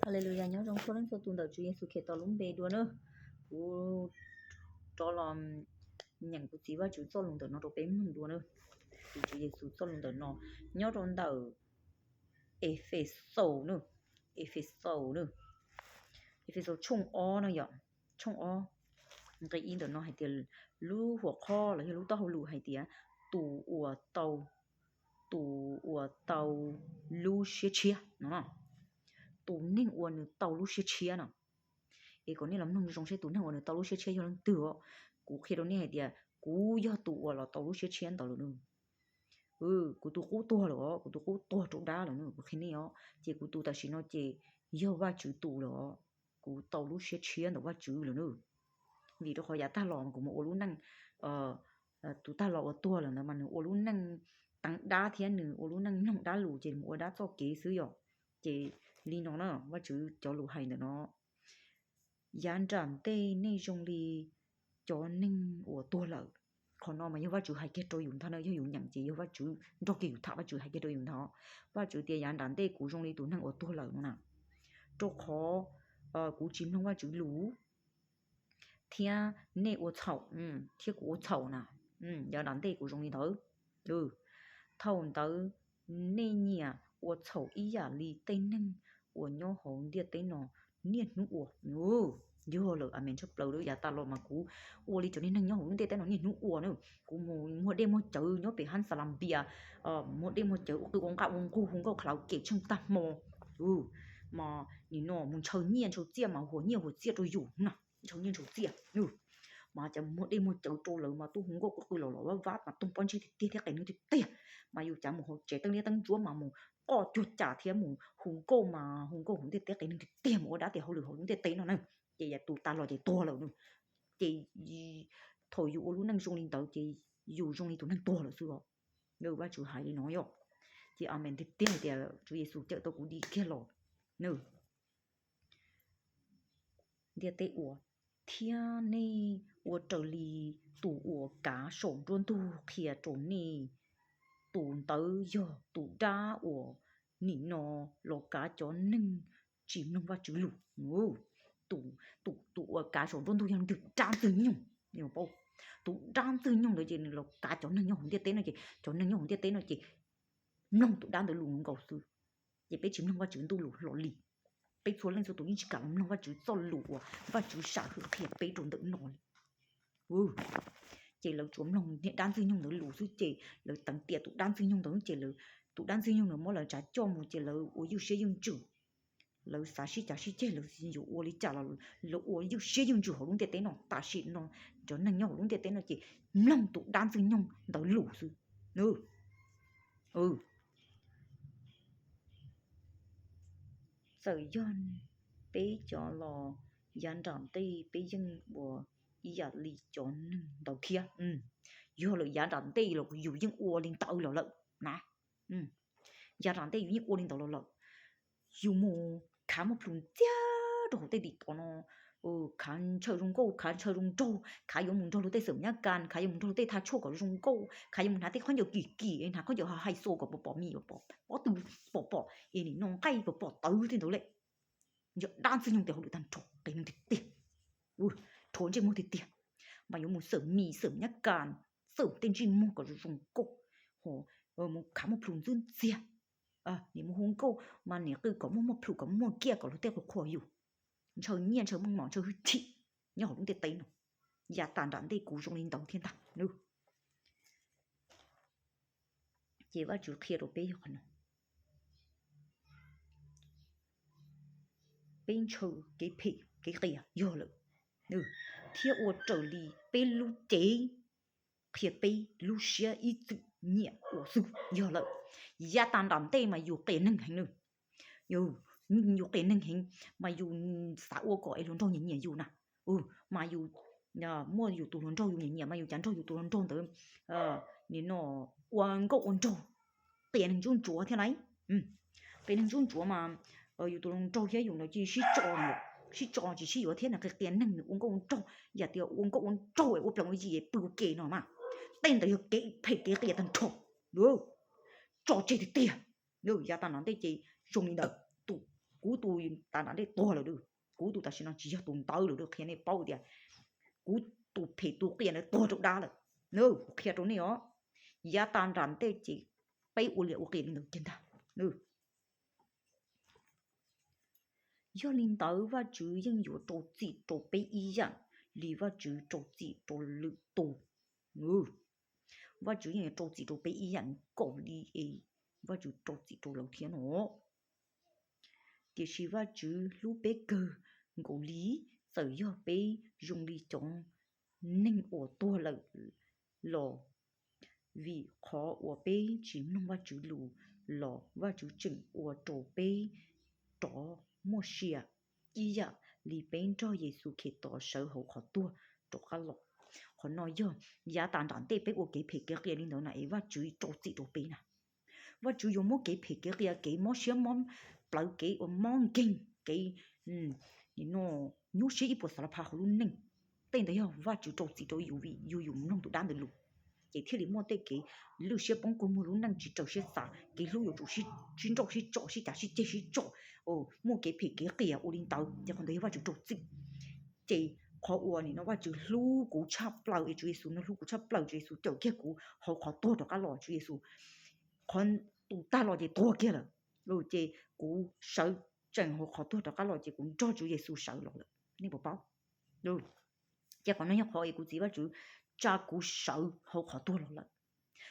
Haleluya, nyob zoo txhua leej txhua tus ntawm Tswv Yexus Khetos lub npe dua na. Kuv rov los nyeem kuv txiv Vajtswv txoj lus ntawm no rau peb mloog dua na. Txiv Tswv Yexus txoj lus ntawm no nyob rau ntawm Efexaus na, Efexaus na, Efexaus tshooj ob no yom, tshooj ob nqe ib ntawm no hais tias lub huam qhob los yog lub taub hau lus hais tias tus uas tau, tus uas tau lub siab tshiab no, tus neeg uas nws tau lub siab tshiab no. Es kom nej los mloog zoo seb tus neeg uas nws tau lub siab tshiab yog leej twg os. Kuv qhia rau nej hais tias kuv yog tus uas los tau lub siab tshiab ntawd lawm na. Kuv tus qub tuag lawm os, kuv tus qub tuag rau dab lawm na, kuv qhia nej os. Ces kuv tus tam sim no ces yog Vajtswv tus lawm os. Kuv tau lub siab tshiab ntawm Vajtswv lawm na. Vim rau qhov yav tag los mas kuv mus ua lub neej, tus tag los uas tuag lawm ntawd mas nws ua lub neej teev dab thiab nws ua lub neej mloog dab lus ces mus ua dab txoj kev xwb yom. Ces li no na, Vajtswv cov lus hais ntawm no, yav nram ntej nej zoo li cov neeg uas tuag lawm. Qhov no mas yog Vajtswv hais kiag rau yus ntag na, yog yus nyeem ces yog Vajtswv nrog kiag yus tham, Vajtswv hais kiag rau yus ntag. Vajtswv tias yav nram ntej kuv zoo li tus neeg uas tuag lawm no na, rau qhov kuv tsis mloog Vajtswv lus thiab nej ua txhaum, thiab kuv ua txhaum na. Yav nram ntej kuv zoo li ntawd. Thaum ntawd nej nyiam ua txhaum ib yam li tej neeg uas nyob hauv ntiaj teb no niaj hnub ua. Yog lawm, amen tshaj plaws lawm, yav tas los mas kuv ua li cov niag neeg nyob hauv lub ntiaj teb no niaj hnub ua na. Kuv mus muag dej muag cawv nyob pem hab Xalanpias, muag dej muag cawv ua qw ua nqaj ua nqug hu nkauj karaoke tsheej tag hmo. Mas nim no mus ntshaw nyiaj ntshaw txiaj mas huam nyiaj huam txiaj rau yus na, ntshaw nyiaj ntshaw txiaj. Mas cas muag dej muag cawv rau lawv mas tuaj hu nkauj qw qw los los vaj vab mas toog pob ntseg tiag tiag thiab qias neeg tiag tiag. Mas yus cas mus hauv tsev teeb liab teeb ntsuab mas mus qoj cuag cas thiab mus hu nkauj mas hu nkauj hauv ntiaj teb qias neeg tiag tiag, mus ua dab tes hauj lwm hauv lub ntiaj teb no na. Ces yus tus tas los ces tuag lawm na. Ces thaum yus ua lub neej zoo li ntawd ces yus zoo li tus neeg tuag lawm xwb os. Vajtswv hais li no yom. Ces amen tiag tiag tias Tswv Yexus cawm tau kuv dim kiag los. Ntiaj teb ua, thiab nej ua raws li tus uas kav saum nruab ntug qhia rau nej. Tus ntawd yog tus dab uas nim no los kav cov neeg tsis mloog Vajtswv lus. Tus, tus uas kav saum nruab ntug yog tus dab ntxwg nyoog. Tus dab ntxwg nyoog ntawd ces nws los kav cov neeg nyob hauv ntiaj teb no ces cov neeg nyob hauv ntiaj teb no ces mloog tus dab ntawd lus nkaus xwb. Ces peb tsis mloog Vajtswv ntuj lus hlo li. Peb txhua leej txhua tus yeej tsis kam los mloog Vajtswv txoj lus uas Vajtswv sam hwm qhia peb rau ntawm no li. Ces lawv tsuas mloog niag dab ntxwg nyoog ntawd lus xwb ces lawv teev tiam tus dab ntxwg nyoog ntawd ces tus dab ntxwg nyoog ntawd muab lawv tsav coj mus ces lawv ua ywj siab ywj ntsws. Lawv xav sib cav sib ceg, lawv yuav ua li cas los lawv ua ywj siab ywj ntsws hauv lub ntiaj teb no. Tam sim no cov neeg nyob hauv lub ntiaj teb no ces mloog tus dab ntxwg nyoog ntawd lus xwb. Txawm yog peb cov los yav nram ntej peb yeej ua ib yam li cov neeg ntawd thiab. Yog lawm yav nram ntej los yus yeej ua li ntawd los lawm na. Yav nram ntej yus yeej ua li ntawd los lawm. Yus mus khav muaj plhus ntxiag rau hauv tej tim tod no, khav ntshaw zoo nkauj, khav ntshaw zoo nraug, khav yuav mus nrog luag tej xeem nyab kas, khav yuav mus nrog luag tej thaj tshuaj kom zoo nkauj, khav yuav mus hnav tej khaub ncaws kim kim, hnav khaub ncaws hais xo kom pom pom mis, pom pob tw, pom pom es nim no nqaij, pom pom tawv tej ntawd lawm. Yog dab ntxwg nyoog tes hauj lwm tag nrho, qias neeg tiag tiag, rhuav ntsej muag tiag tiag. Mas yuav mus xeem mis xeem nyab kas, xeem tej ntsej muag kom zoo zoo nkauj, mus khav muaj plhus ntxwb ntxiag. Nim mus hu nkauj mas nim qw kom muaj muaj plhus kom muaj muaj kiaj kom luag tej qhuas qhuas yus, ntshaw nyiaj ntshaw meej mom ntshaw hwj chim nyob hauv lub ntiaj teb no. Yav tas nram ntej kuv zoo li ntawd thiab ntag. Ces Vajtswv qhia rau peb yog qhov no, peb ntshaw kev phem kev qias yog lawm, thiab ua raws li peb lub cev qhia peb lub siab ib txwm nyiam ua xwb yog lawm. Yav tas nram ntej mas yus qias neeg heev na, yus qias neeg heev, mas yus xav ua kom es hluas nraug nyiam nyiam yus na. Mas yus muaj yus tus hluas nraug yus nyiam nyiam mas yus cav nrog yus tus hluas nraug ntawd nim no ua nkauj ua nraug, qias neeg ntsuab ntsuav thiab lauj. Qias neeg ntsuab ntsuav mas yus tus hluas nraug thiab yus ntawd cia li sib tso, sib tso tsis sib yuav thiab, nws qias qias neeg, nws ua nkauj ua nraug, yam tias ua nkauj ua nraug es ua plees ua yi es pw ua ke no mas, tej ntawd yog kev phem kev qias tag nrho, tso tseg tiag tiag. Yav tas nram ntej ces zoo li ntawd, tus Kuv tus tas nram ntej tuag lawm, kuv tus tam sim no tsis yog tus ntawd lawm, qhia nej paub tias kuv tus phem tus qias ntawd tuag rau dab lawm. Nws qhia rau nej os, yav tas nram ntej ces peb ua li ua qias li ntawd kiag ntag. Yog li ntawd Vajtswv yeej yuav rau txim rau peb ib yam li Vajtswv rau txim rau lwm tus. Vajtswv yeej yuav rau txim rau peb ib yam nkaus li es Vajtswv rau txim rau lawv thiab no. Tiam sis Vajtswv hlub peb kawg nkaus li, txawm yog peb zoo li cov neeg uas tuag lawm los, vim qhov uas peb tsis mloog Vajtswv lus los Vajtswv tseem ua rau peb rov muaj sia ib yam li peb nrog Yexus Khetos sawv hauv qhov tuag rov qab los. Qhov no yog yav tas nram ntej peb ua kev phem kev qias li ntawd na es Vajtswv rau txim rau peb na. Vajtswv yuav muab kev phem kev qias, kev mob siab mob plawv, kev ua mob nkeeg, kev nyuaj siab ib puas xav la pha hauv lub neej, tej ntawd yog Vajtswv rau txim rau yus vim yus yus mloog tus dab ntawd lus, ces thiaj li muaj tej kev lwj siab poob kua muag, lub neej tsis raws siab xav, kev hlub yuav tsum sib nrauj sib tsom sib cav sib ceg sib tsom, muaj kev phem kev qias ua li ntawd ces qhov ntawd yog Vajtswv rau txim. Ces qhov uas nim no Vajtswv hlub kuv tshaj plaws es Tswv Yexus no hlub kuv tshaj plaws, Tswv Yexus cawm kiag kuv hauv qhov tuag rov qab los, Tswv Yexus qhov tus tag los ces tuag kiag lawm, ces kuv sawv tsees hauv qhov tuag rov qab los ces kuv nrog Tswv Yexus sawv los lawm, nej puas paub? Ces qhov no yog qhov es kuv txiv Vajtswv tsa kuv sawv hauv qhov tuag los lawm.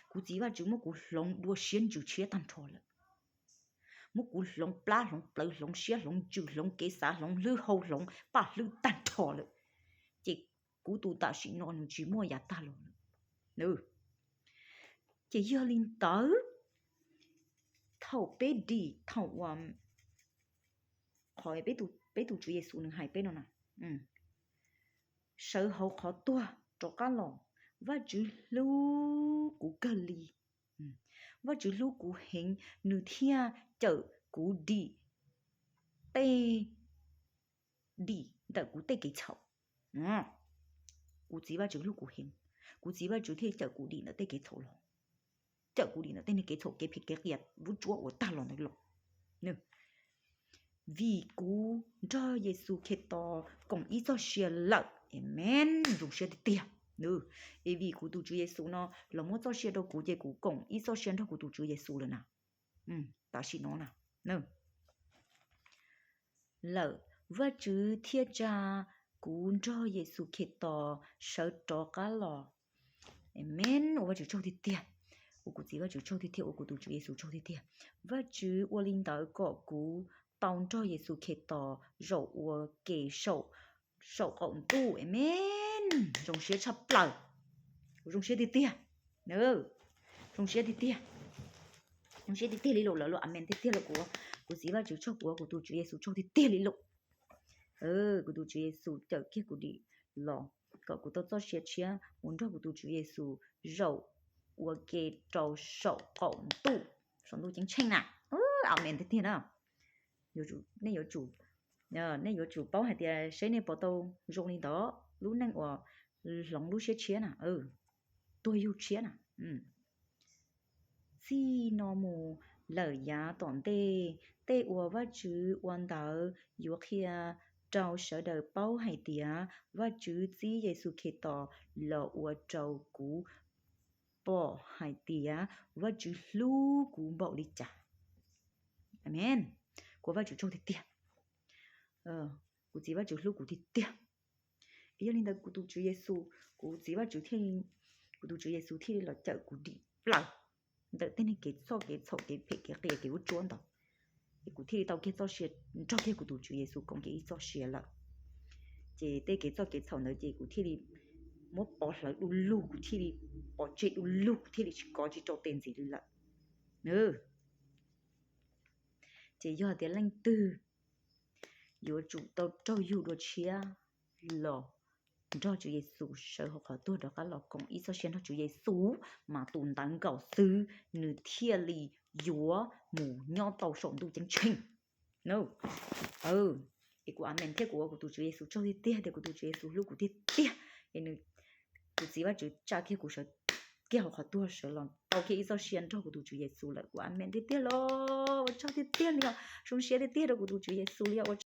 Kuv txiv Vajtswv muab kuv hloov dua siab ntsws tshiab tag nrho lawm, muab kuv hloov plab hloov plawv hloov siab hloov ntsws hloov kev xav hloov hlwb hau hloov paj hlwb tag nrho lawm, ces kuv tus tam sim no nws tsis muaj yav tag los lawm. Ces yog li ntawd, thaum peb dim thaum uas qhov peb tus Tswv Yexus nws hais peb no na, sawv hauv qhov tuag rov qab los, Vajtswv hlub kuv kawg li. Vajtswv hlub kuv heev, nws thiaj cawm kuv dim tej, dim ntawm kuv tej kev txhaum. Kuv txiv Vajtswv hlub kuv heev, kuv txiv Vajtswv thiaj cawm kuv dim ntawm tej kev txhaum los, cawm kuv dim ntawm tej kev txhaum kev phem kev qias lub tsuab uas tag los ntawd los. Vim kuv nrog Yexus Khetos koom ib txoj sia lawm. Amen. Zoo siab tiag tiag. Es vim kuv tus Tswv Yexus no los muab txoj sia rau kuv ces kuv koom ib txoj sia nrog kuv tus Tswv Yexus lawm na. Tam sim no na, lawm, Vajtswv thiaj tsa kuv nrog Yexus Khetos sawv rov qab los. Amen. Ua Vajtswv tsaug tiag tiag, ua kuv txiv Vajtswv tsaug tiag tiag, ua kuv tus Tswv Yexus tsaug tiag tiag. Vajtswv ua li ntawd kom kuv tau nrog Yexus Khetos zaum ua ke saum qaum ntuj. Amen. Zoo siab tshaj plaws. Kuv zoo siab tiag tiag. Zoo siab tiag tiag. Zoo siab tiag tiag li lawm, lawv los amen tiag tiag lawm. Kuv, kuv txiv Vajtswv tsaug, kuv ua kuv tus Tswv Yexus tsaug tiag tiag li lawm. Kuv tus Tswv Yexus cawm kiag kuv dim los kom kuv tau txoj sia tshiab mus nrog kuv tus Tswv Yexus zaum ua ke rau saum qaum ntuj, saum ntuj ceeb tsheej na. Amen tiag tiag na. Nej yuav tsum, nej yuav tsum paub hais tias seb nej puas tau zoo li ntawd, lub neej uas hloov lub siab tshiab na, tuag yug tshiab na. Txij no mus lawm yav tom ntej, tej uas Vajtswv ua ntawd yuav qhia rau sawv daws paub hais tias Vajtswv txib Yexus Khetos los ua rau kuv pom hais tias Vajtswv hlub kuv npaum li cas. Amen. Kuv ua Vajtswv tsaug tiag tiag. Kuv txiv Vajtswv hlub kuv tiag tiag. Yog li ntawd kuv tus Tswv Yexus, kuv txiv Vajtswv thiaj, kuv tus Tswv Yexus thiaj li los cawm kuv dim plaws ntawm tej neeg kev txoj kev txhaum kev phem kev qias kev ua tsuab ntawd, es kuv thiaj li tau kiag txoj sia nrog kiag kuv tus Tswv Yexus koom kiag ib txoj sia lawm. Ces tej kev txoj kev txhaum ntawd ces kuv thiaj li muab pov hlawv du lug, kuv thiaj li pov tseg du lug, kuv thiaj li tsis kov tsis rau tes ntxiv li lawm. Ces yog tias leej twg yuav tsum tau raug yug dua tshiab los nrog Tswv Yexus sawv hauv qhov tuag rov qab los koom ib txoj sia nrog Tswv Yexus, mas tus ntawd nkaum xwb nws thiaj li yuav mus nyob tau saum ntuj ceeb tsheej. Es kuv amen thiab kuv ua kuv tus Tswv Yexus tsaug tiag tiag tias kuv tus Tswv Yexus hlub kuv tiag tiag, es nws, kuv txiv Vajtswv tsa kiag kuv sawv kiag hauv qhov tuag sawv los tau kiag ib txoj sia nrog kuv tus Tswv Yexus lawm. Kuv amen tiag tiag lauj. ua tsaug tiag tiag li os, zoo siab tiag tiag rau kuv tus Tswv Yexus li os.